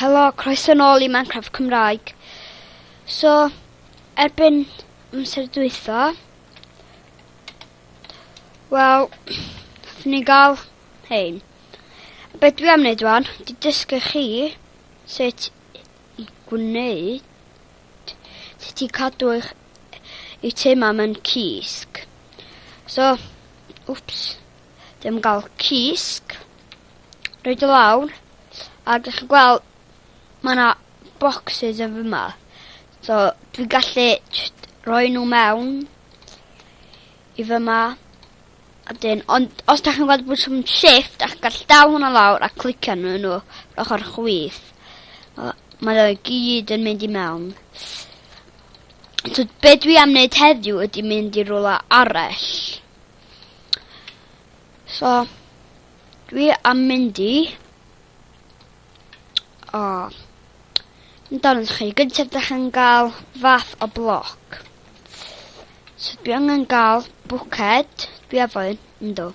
Helo, croeso nôl i Minecraft Cymraeg. So, erbyn amser dwytha, wel, nathon ni gael hein. A be dwi am wneud wan, di dysgu chi sut i gwneud, sut i cadw eich eitemau mewn cysg. So, wps, Ddim gael cysg. Rhaid o lawr. A dych chi'n gweld, mae yna boxes yn fyma. So, dwi'n gallu just rhoi nhw mewn i fyma. A dyn, ond os da chi'n gweld bwtwm shift, da chi'n gallu dal hwnna lawr a clicio nhw nhw ochr chwith. Mae o gyd yn mynd i mewn. So, be dwi am wneud heddiw ydy mynd i rwla arall. So, dwi am mynd i... O. Amdano chi. Gyntaf da chi'n gael fath o bloc. So dwi angen gael bwced. Dwi efo un, ynddo.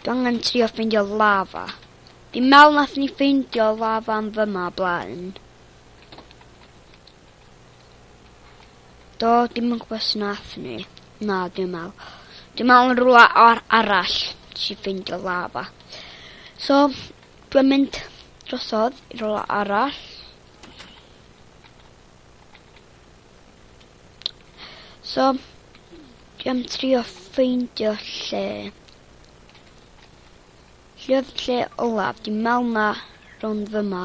Dwi angen trio ffeindio lava. Dwi'n meddwl nath ni ffeindio lava yn fyma blaen. Do, dim yn gwybod os nath ni. Na, dwi'n meddwl. Dwi'n meddwl yn rhywle ar arall sy'n ffeindio lava. So, dwi'n mynd drosodd i rhywle arall. So, dwi am trio ffeindio lle. Lle oedd lle olaf? Dwi'n meddwl na rownd fyma.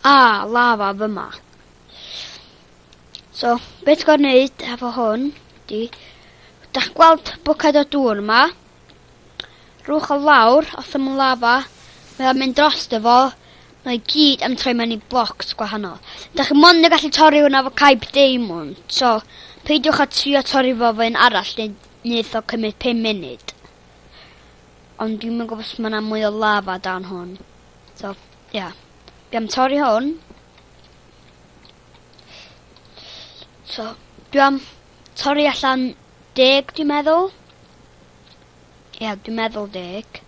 Ah, lava fyma. So, beth ti'n gwneud efo hwn, di, dach gweld bwced o dŵr yma, Rhowch o lawr os am lava. Mae o'n mynd dros fo. Mae gyd am troi mewn i blocs gwahanol. Da chi mond yn gallu torri hwnna efo caib diamond. So, peidiwch â trio torri fo efo un arall neu neith o cymryd 5 munud. Ond dwi'm yn gwybod os mae yna mwy o lava dan hwn. So, ia. Yeah. Dwi am torri hwn. So, dwi am torri allan deg, dwi'n meddwl. Ia, dwi'n meddwl deg.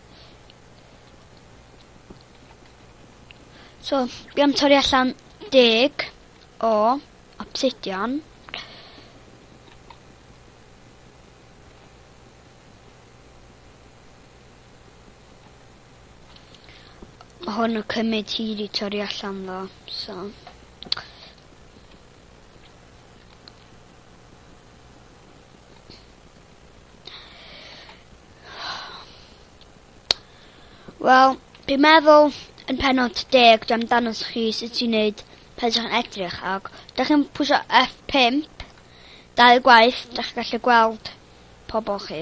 So, dwi am torri allan deg o obsidian. Mae hwn yn cymryd hir i torri allan ddo, so... Wel, dwi'n meddwl yn penod deg dwi am dangos chi sut i wneud pan ydych chi'n edrych ac ydych chi'n pwysio F5 dau gwaith, ydych chi'n gallu gweld pobl chi.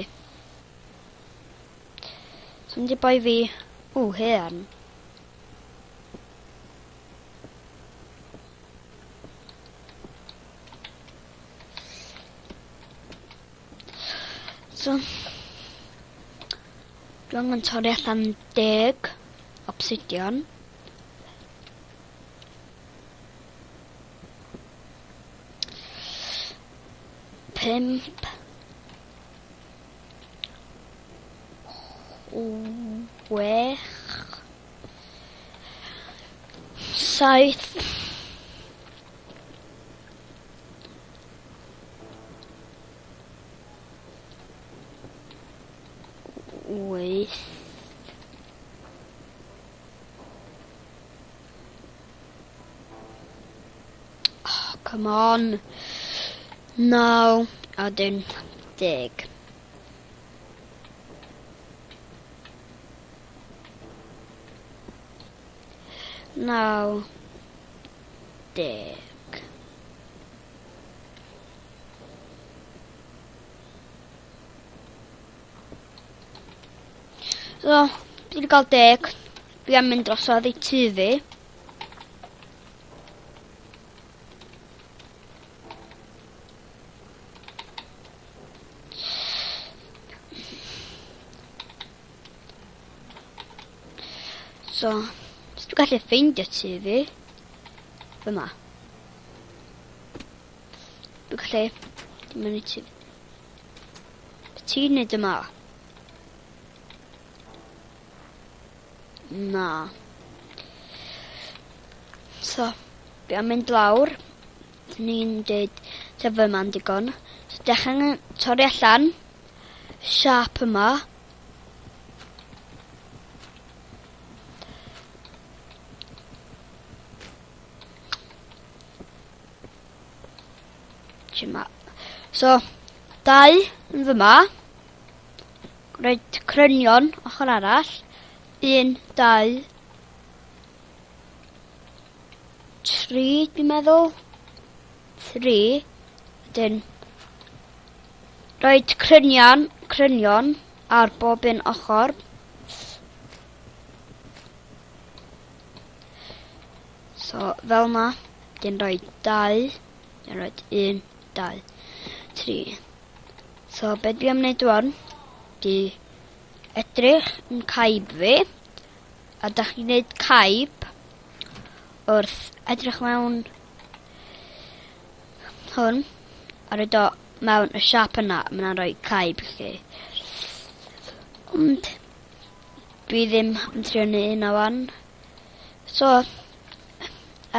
So mynd i boi fi, ww, haearn. So, dwi angen torri allan deg obsidian. Pump. Chwech. Saith. Wyth. Oh, come on. Naw. A dyn deg. Naw. Deg. So, dwi wedi cael deg. Dwi am mynd drosodd i tŷ fi. So, os dwi'n gallu ffeindio tŷ fi, fyma. lle. Dim yn ti. Be ti'n neud yma? Na. So, fi am mynd lawr. Ni'n dweud sef yma'n digon. So, dechrau torri allan siap yma. Yma. So, dau yn fyma. Rhaid crynion ochr arall. Un, dau, tri, dwi'n meddwl. Tri. Wedyn, rhaid crynion, crynion ar bob un ochr. So, fel yma, dyn rhoi dau, dyn rhoi un, dau, tri. So, be dwi am wneud rwan, di edrych yn caib fi, a da chi'n gwneud caib wrth edrych mewn hwn, a rhaid o mewn y siap yna, mae'n rhoi caib i chi. Ond, dwi ddim yn trio neud hynna wan. So,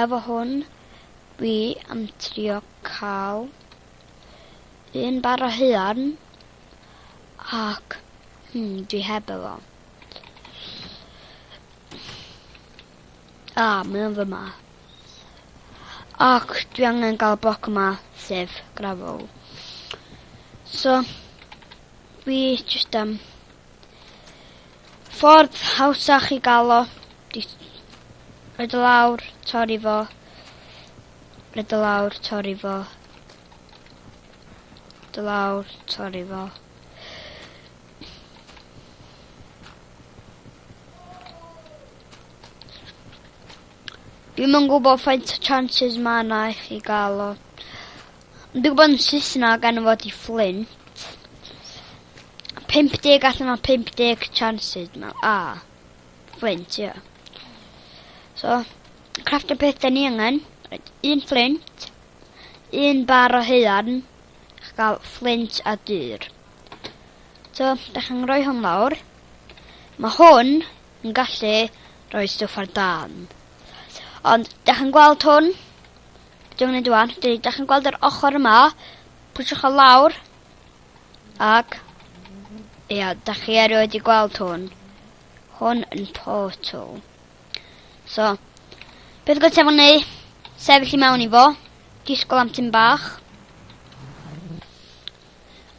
efo hwn, dwi am trio cael un bar o haearn ac dwi heb efo. Ah, mae o'n fyma. Ac dwi angen gael bloc yma, sef gravel. So, dwi just am ffordd hawsach i gael o. Di roed o lawr, torri fo. Roed o lawr, torri fo. Roed o lawr, torri fo. Dwi'm yn gwybod faint o chances mae yna i chi gael o. Dwi'n gwybod yn Saesneg enw fo di Flint. 50 allan o 50 chances. Dwi'n meddwl. Ah, Flint, ie. Yeah. So, crafftio peth da ni angen. Right, un flint, un bar o haearn, i'ch gael flint a dur. So, da chi'n rhoi hwn lawr. Mae hwn yn gallu rhoi stwff ar dan. Ond, da chi'n gweld hwn? Dwi'n gwneud rwan. Da chi'n gweld yr ochr yma? Pwyswch o lawr. Ac, ia, da chi erioed i gweld hwn. Hwn yn portal. So, beth gyntaf o'n ni, sefyll i mewn i fo, disgwyl am tym bach.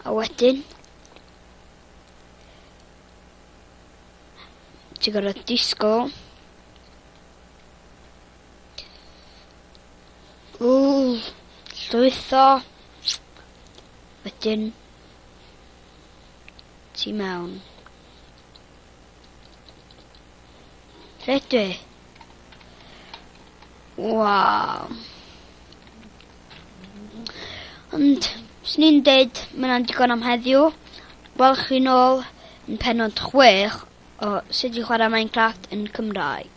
A wedyn, ti'n gorfod disgwyl. Ww, llwytho. Wedyn, ti mewn. Lle dwi? Waw. Ond, swn i'n deud, mae hwnna'n digon am heddiw. Gwelwch chi nôl yn penod 6 o sut i chwarae Minecraft yn Cymraeg.